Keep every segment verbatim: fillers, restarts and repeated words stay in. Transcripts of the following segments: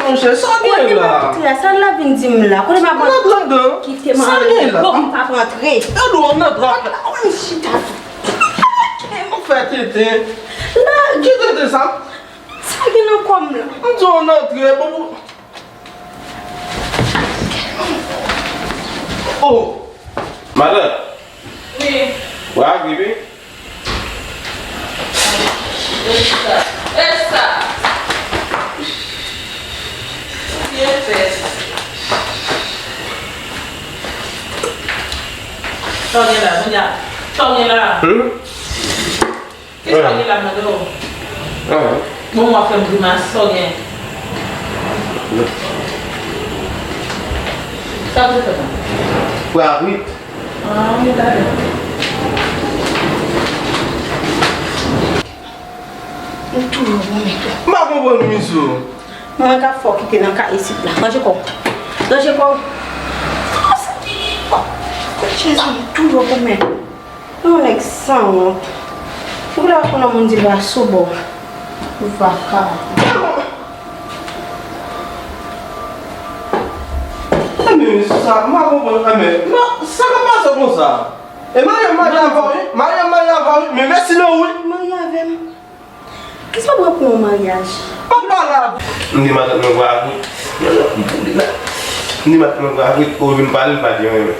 Monchè, sa gen la? Kote m ap antre a? Sa l ap vin di m la? Kote m ap antre? Kite m antre. Bon, m p ap antre. Gade w ap nan trap. Ou menm chita tou. Ou fè tenten. Ki tenten sa? Sa gen nan kò m la? M di w nan trap, bon. Oh! Madan. Wi. Wa gripe? Esa. Esa. Ki efè? Sa w gen la, Junior? Sa w gen la? Hmm? Kisa w gen la, mande w? Bon, w ap fè m grimas, sa w gen? Sa w te fè la? Pwa frit. Ah, m gade. M touye w pou mèt ou. M pa konprann misye. Mwen ka fè w kite nan kay isit la. Ranje kò w. Ranje kò w. Jezi, m touye w pou mèt ou. Yon nèg sanwont. Ou vle wè konnen moun di l va sou bò. Vakabon. Enben, sa, m pa konprann. Enben, non, sa k ap pase konsa? E marye m marye avè w, wi. Marye m marye avè w, wi. Men mèsi non, wi. Marye avè m. Kisa w pran pou yon maryaj? M ap pale avè w. M di matant mwen vwa vre. M di matant mwen vwa vre. Ou vin pale, l pa di anyen.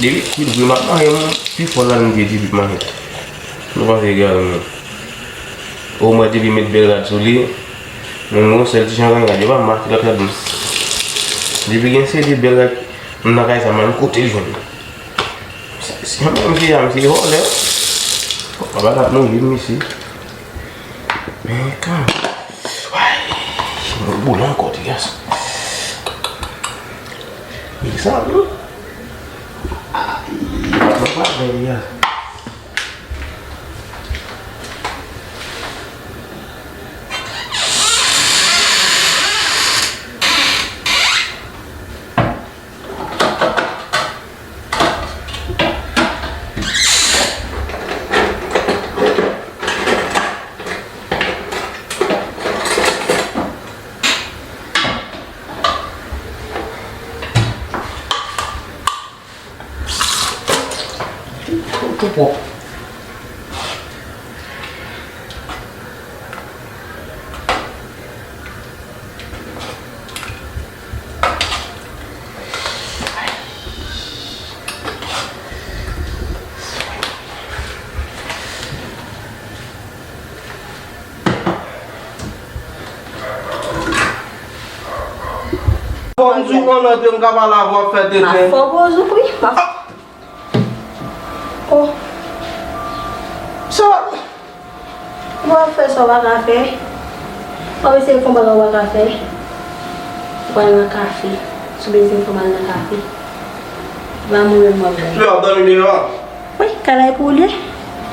Depi kwit vre, m ap marye, m pi fò la m te depi m marye. Nou panse egal, non. Omwen depi met bèl rad sou li, mwen gon sèl ti jan rad, yo pa mache l ap fè dous. Depi gen seri de bèl rad, m nan kay sa, m al kote l jwenn. Si yon moun se a, misye vòlè. Papa t ap mouri, misye. Men kan. Way. Mwen boule ankò, ti gason. Li sa, non? Ay, papa pa fè li a. Tou pwòp. Fò m di w konnen te m ka pale avè w ap fè tenten. Ma fò poz ou pri. Ma fò. Oh. Sa. Ou pa fè sa w pa ka fè. W ap eseye fè yon bagay w pa ka fè. Ou pral nan kafe. Si w bezwen fè w al nan kafe. Lanmou menm w ap jwenn. Lè w ap dòmi deyò a. Wi, kay la e pou ou l ye.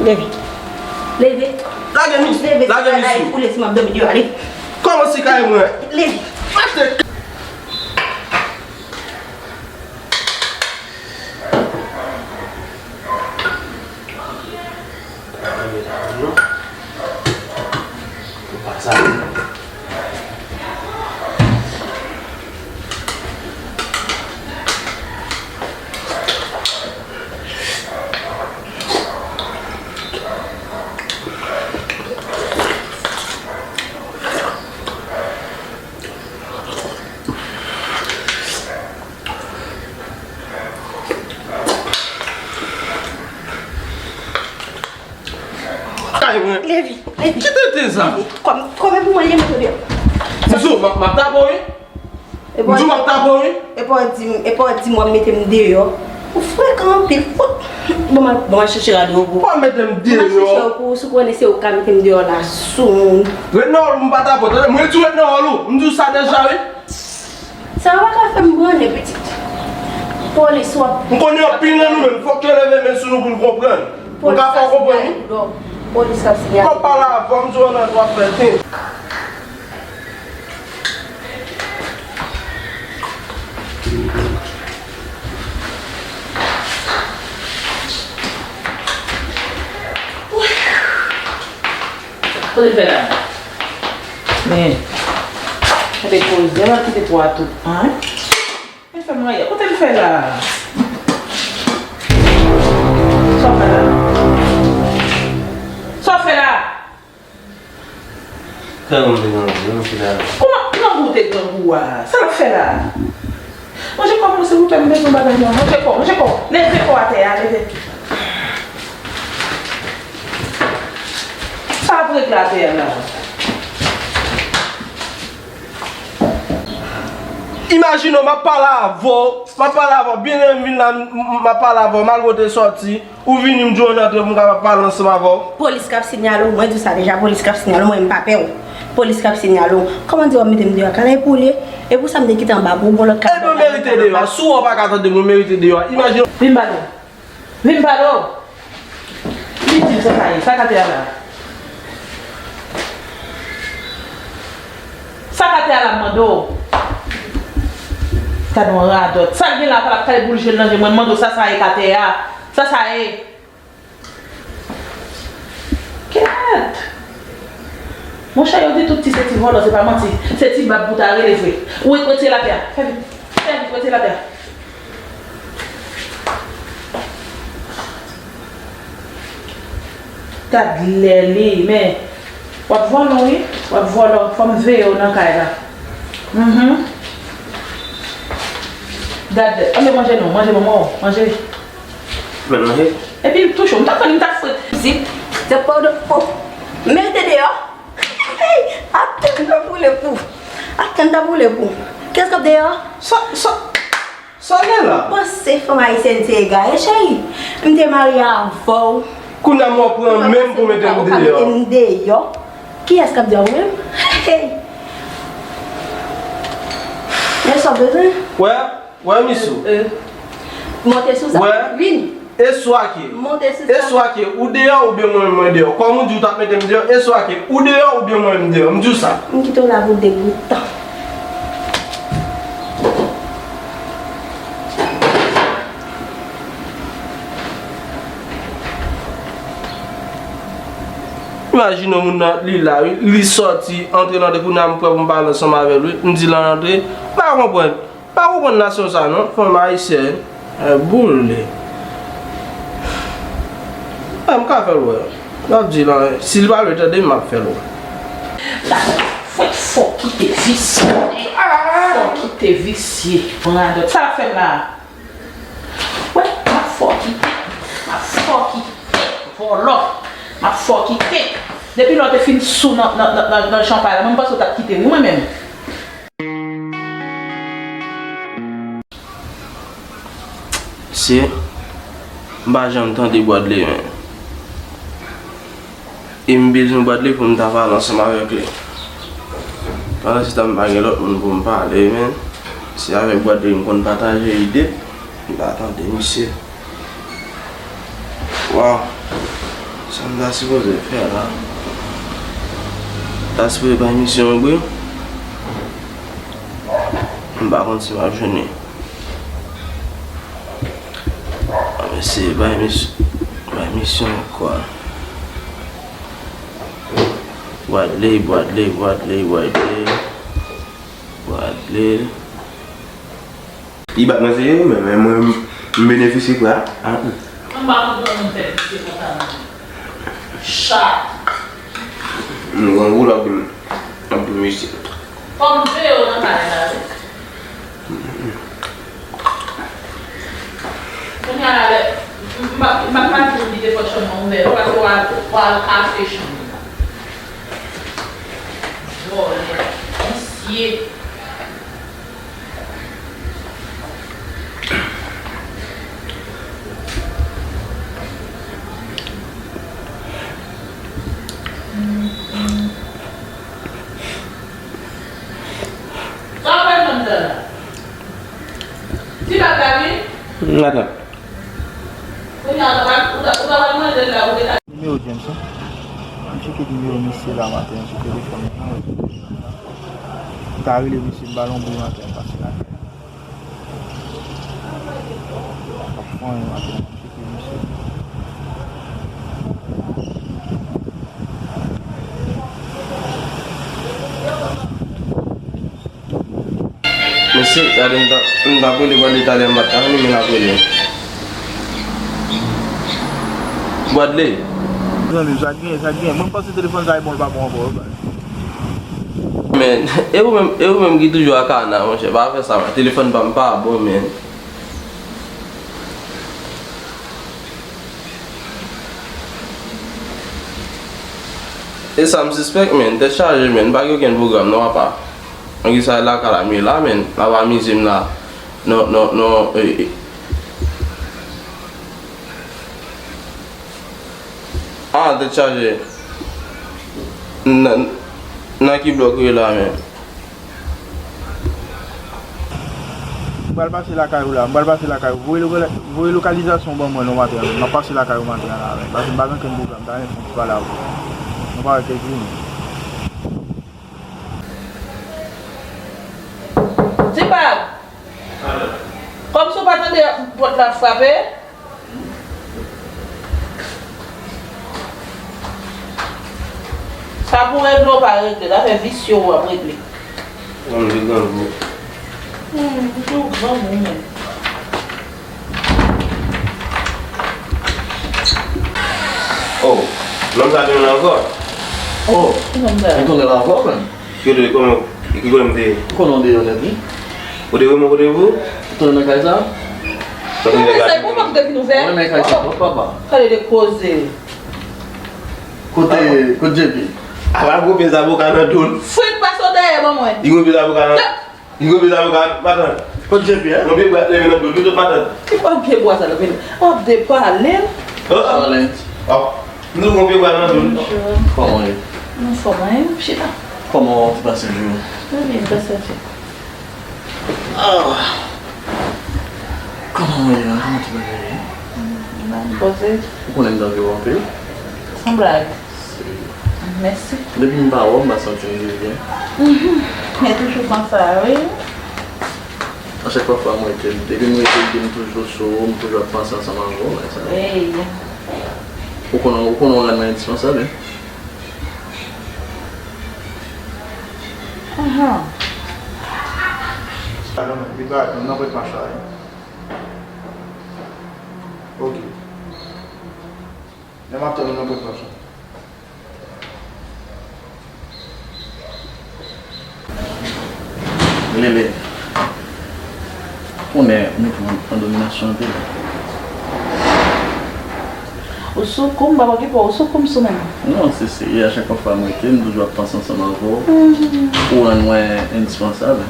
Leve. Leve. Lage misye. Leve, lage misye. Kay la e pou ou l ye, si m ap dòmi deyò, ale. Kòman se kay mwen? Leve. Achte. Kay mwen. Levi, Levi. Ki tenten sa? Levi, kòm, kòm e pou mwen, ye mete w deyò. Msou, m ap, m ap tape w, wi. Msou, m ap tape w, wi. Epa w di m, epa w di m w ap mete m deyò. Ou frekan anpil. Fout. Bon, m al, bon, m al chèche rad ou pou ou. W ap mete m deyò. M al chèche rad ou pou ou, si w konnen se ou k ka mete m deyò la, sou moun. Ret nan wòl ou, m pa tape w, tande? Mwen di w ret nan wòl ou. M di w sa deja, wi. Sa yo pa ka fè m brannen, pitit. Polis w ap. M konnen anpil nan nou menm, fòk yo leve men sou nou pou n konprann. M ka fè w konprann, wi. Polis k ap sinyale. Kòm pale avè w, m di w nan dwa fè ten. Kote l fè la? Men, gade koze, w ap kite po a tou. An? Men fè mwen, kote l fè la? Sa w fè la? Sa w fè la? Kòman m te grangou, m te la. Kòman grangou te grangou a? Sa l ap fè la? Manje kò mwen, silvouplè, m bezwen bagay mwen. Manje kò, manje kò. Leve kò atè a, leve. Sa ap regle atè a la? Imajine w, m ap pale avè w, m ap pale avè w, byen lè m vin la, m, m, m ap pale avè w, malgre w te sòti, ou vini, m di w antre pou m kapab pale ansanm avè w. Polis k ap sinyale w, mwen di w sa deja, polis k ap sinyale w, mwen m pa pè w. Polis k ap sinyale w. Kòman di w ap mete m deyò? Kalay pou w li ye? E pou sa m te kite anba pou w, bon lòt ka. Ebyen, w merite deyò. Si w pa ka tande m, w merite deyò. Imajine w. Vin pale w. Vin pale w. Li di m sa sa ye, sa k atè a la? Sa k atè a la, m mande w? Gad yon radòt. Sa l gen la, pa l ap kale boul je l nan je mwen, m mande w sa sa ye k atè a? Sa sa ye? Kèt! Monchè, yo di tout ti se ti vòlò, se pa manti. Se ti bab pou ta rele vre. Ou retire lapè a. Fè vit. Fè vit, retire lapè a. Gad lè li, men w ap vòlò, wi. W ap vòlò. Fò m veye w nan kay la. Mhm. Gad lè. Ann manje non, manje manman w, manje. Mwen manje. Epi l touche w, m t ap tann li, m t ap fwet. Zip, zip pa w do. Oh, merite deyò. Hey, atè m t ap boule pou. Atè m t ap boule pou. Kiyès k ap deyò? Sa, sa, sa gen la? Panse fanm ayisyèn se egare, cheri. M te marye avè w. Kounye a m wè w pran men m pou mete m deyò. Mete m deyò. Kiyès k ap deyò menm? Hey. Men sa w bezwen? Wè, wè, misye. Euh, euh. Monte sou sa. Wè. Vin. E swa ke, monte sou sa. E swa ke ou deyò oubyen mwen menm mwen deyò. Kòm ou di ou t ap mete m deyò, e swa ke ou deyò oubyen mwen menm deyò. M di w sa. M kite w la pou de bout tan. Imajine w moun nan, li la, wi. Li sòti, antre nan de kounye a, m prè pou m pale ansanm avè l, wi. M di l antre. M pa konprann. Pa konprann nasyon sa non, fanm ayisyèn, eh, boule. Ah, m ka fè l wè. M ap di l, si l pa vle tande, m ap fè l wè. Fò kite visye. Fò kite visye. Radòt. Sa l ap fè m la? Wè, m ap fò kite. M ap fò kite. Vòlò. M ap fò kite. Depi lè w te fin sou nan, nan, nan, nan, nan chanpay la, mwen m panse w t ap kite m wi mwen menm. Se, m pa janm tande Bwadley, men. E m bezwen Bwadley pou m ta pale ansanm avèk li. Pandan se tan m pa gen lòt moun pou m pale, men. Se avèk Bwadley m konn pataje ide, m pa tande misye. Waw. Sa m ta sipoze fè la? M ta sipoze bay misye yon bri. M pa konn si m ap jwenn li. Mesye, bay misye, bay misye yon kòl. Bwadley, Bwadley, Bwadley, Bwadley. Bwadley. Li bat mwen serye wi, men, men mwen, m benefisye kwa. Ah, m pa konprann moun fè piti konsa nan men. Chat. M grangou l ap di m, ap di m mesye. Fò m veye w nan kay la wi. Kounye a la, lè, m, m, m ap, m ap pa di w kite pòt chanm nan ouvè non, paske w al, w al kache chanm nan. Vòlè, visye. Sa w pral jwenn dan la? Ti bab la wi. M ap tann. Kounye a, ou ta pral, ou ta, ou ta pral manje l la, ou te ka. Nimewo James, wi. M tcheke nimewo misye la maten sou telefòn mwen an. M ta rele misye, m ba l yon bri maten, m pase lakay. Ap fè anyen maten, m tcheke misye. Se, gade, m t ap, m t ap rele Bwadley talè, m pa t ka jwenn li, men m ap rele. Bwadley. Zanmi, sa k gen, sa k gen. Mwen panse telefòn sa e bon, l pa bon ankò, wi, baz. Men, e ou menm, e ou menm ki toujou ak Ana, monchè, pa fè sa, man. Telefòn pa m pa bon, men. E sa m sispèk, men. Tèt chaje, men. M pa gen okenn pwogram, non, apa. Ann ki sa lakay la, m ye la, men. M ap amize m la. Non, non, non, e, e. Ah, tèt chaje. Nan, nan ki blòk ou ye la, men? M pral pase lakay ou la, m pral pase lakay ou. Voye loka-, voye lokalizasyon ban mwen non maten an, men. M ap pase lakay ou maten an la, men. Paske m pa gen okenn pwogram, m ta renmen fè yon ti pale avè w. Nou pa wè kèk jounen. Ti Pab! Kòmsi w pa tande pòt la ap frape? Sa pou regle w pa regle, zafè visye w ap regle. Mwen, m te grangou. Hmm, ou tou grangou menm. Oh, nonm sa tounen la ankò? Oh, ou tounen la ankò, menm? Ki kote, kòman, ki kote m te ye? Ou konnen w deyò nèt, wi. Kote w, mwen, kote w? Ou tounen nan kay sa? Mwen renmen kay sa twòp, papa. Gade de koze. Kote, kote J P? Ala gwo pye zaboka nan do l. Frit pase w dèyè ban mwen. Li gwo pye zaboka nan, li gwo pye zaboka, matant. Kote J P, en? Yon pye bwa leve nan do l, tou matant. Ki pa pye bwa sa leve nan? W ap depale l. Oh, oh. Charlene. Oh. Nou gon pye bwa nan do l. Bonjou. Kòman w ye? Anfòm, wi, chita. Kòman w pase jou? Mwen byen, pase fè. Ah. Kòman w ye la? Kòman ti bagay ye? M la, m poze. Ou konnen m t anvi w anpil. San blag. Serye. Mèsi. Depi m pa wè w, m pa santi m byen. Mhm. Men toujou konsa, wi. A chak fwa m rete, depi m rete, m toujou sou ou, m toujou ap panse ansanm avè w, men sa. Ey. Ou konnen, ou konnen w rann mwen endispansab, wi. Ahan. Li pa atann, nan pwent mach la, wi. Ok. Lè m ap tann ou nan pwent mach la. Lele, konnen ou mete m an, an dominasyon anpil. Ou sou kou m, m p ap okipe w, ou sou kou m sou menm. Non, se serye, a chak fwa m rete, m toujou ap panse ansanm avè w. Mhm. Ou rann mwen endispansab.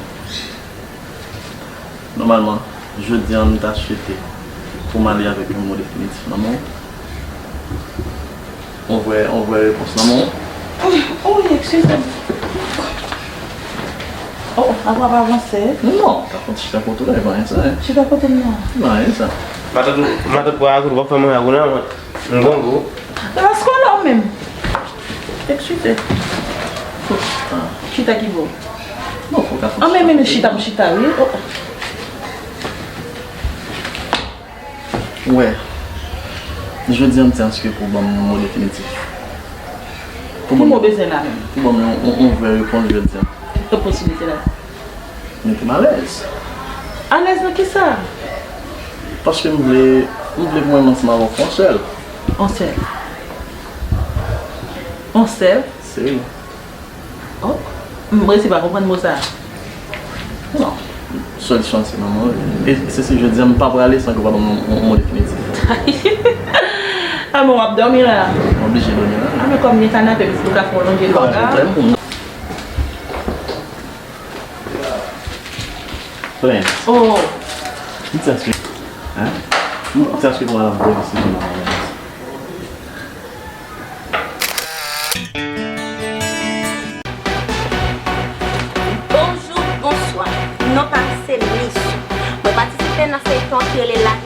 Nòmalman, jodi a, m ta swete pou m ale avèk yon mo definitif nan men w. Yon vrè, yon vrè repons nan men w. Oh, wi, eskize m. Oh, oh, apa pa avanse? Non, non, pa konn chita kote w la, e pa anyen sa, en. Chita kote m nan? Non, anyen sa. Matant, matant pran akout, w ap fè mwen akout nan mwen. M gon gou. Raskòlò menm. Eskize. Chita ki bò? Non, fò ka fè. An, men, men, men, chita, m chita, wi. Oh, oh. Wè. Jodi a, m te anske pou ban m yon mo definitif. Pou ban m. Ki mo bezwen la menm? Pou ban m yon, yon, yon vrè repons jodi a. Ki posiblite la? Mete m alèz. Alèz nan kisa? Paske m vle, m vle pou mwen menm ansanm avè w fè yon sèl. Yon sèl? Yon sèl? Serye. Oh, m resi pa konprann mo sa a. Non. Solisyon an se manman w. E se si jodi a m pa prale san ke w pa ban m yon, yon mo definitif. A bon, w ap dòmi la? M oblije dòmi la. A men kòm gen kanape, pitit ou ka fè yon lonje lò la. Plen. Oh. M ti aspire. Hein? M ti aspire pou al ap bwè visi pou nan. Bonjou, bonswa. Non pa m se Miss. Mwen patisipe nan feyton ki rele La